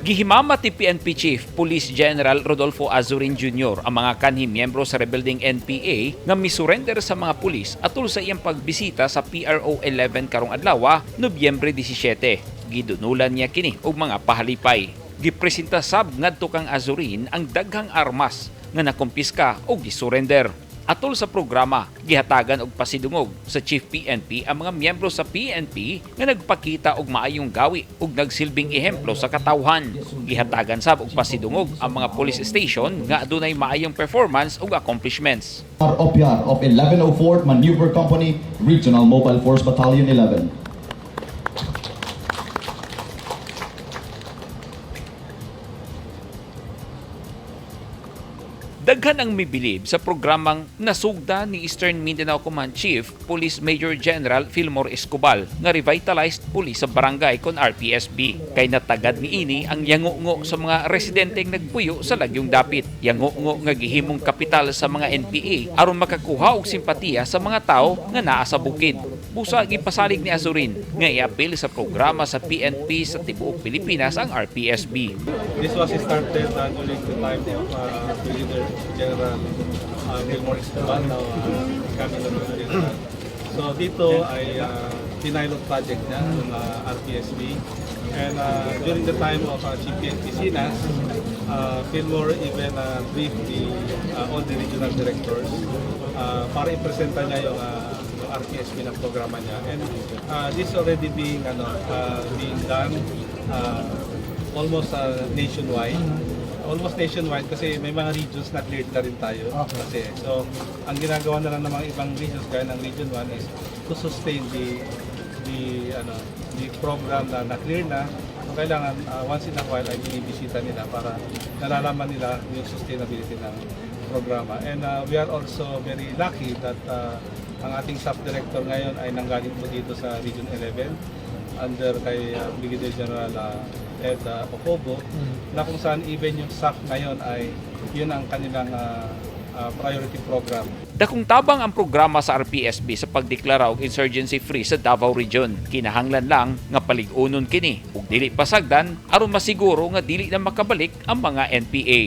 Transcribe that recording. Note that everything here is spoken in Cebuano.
Gihimamat ni PNP Chief Police General Rodolfo Azurin Jr. ang mga kanhi miyembro sa rebuilding NPA nga misurrender sa mga pulis atol sa iyang pagbisita sa PRO 11 karong adlaw, Nobyembre 17. Gidunulan niya kini og mga pahalipay. Gipresenta sab ngadto kang Azurin ang daghang armas nga nakumpiska og gisurrender. Atol sa programa, gihatagan og pasidungog sa Chief PNP ang mga miyembro sa PNP nga nagpakita og maayong gawi ug nagsilbing ehemplo sa katawhan. Gihatagan sab og pasidungog ang mga police station nga adunay maayong performance ug accomplishments. Opiar of 1104 Maneuver Company, Regional Mobile Force Battalion 11. Daghan ang mibilib sa programang nasugda ni Eastern Mindanao Command Chief Police Major General Fillmore Escobal nga revitalized police sa barangay kon RPSB. Kay natagad niini ang yangungo sa mga residenteng nagpuyo sa lagyong dapit. Yangungo nga gihimong kapital sa mga NPA aron makakuha og simpatiya sa mga tao nga naa sa bukid. Busa gipasalig ni Azurin nga iapil sa programa sa PNP sa tibuok Pilipinas ang RPSB. This was started during the time of Brigadier General Gilmore Escobar, now incoming Brigadier General. So dito ay pinilot project niya, yung RPSB. And during the time of Chief PNP Sinas, Fillmore even briefed all the regional directors para ipresenta niya yung RPSB ng programa niya. And this already being done almost nationwide. Almost nationwide kasi may mga regions na cleared na rin tayo. Kasi so ang ginagawa na lang ng mga ibang regions gaya ng Region 1 is to sustain the program na na-clear na. So kailangan once in a while ay binibisita nila para nalalaman nila yung sustainability ng programa. And we are also very lucky that ang ating sub-director ngayon ay nanggaling po dito sa Region 11 under kay Brigadier General Ed Ocobo, na kung saan even yung SAF ngayon ay yun ang kanilang priority program. Dakong tabang ang programa sa RPSB sa pagdeklara og insurgency free sa Davao Region. Kinahanglan lang nga palig-unon kini ug dili pasagdan aron masiguro nga dili na makabalik ang mga NPA.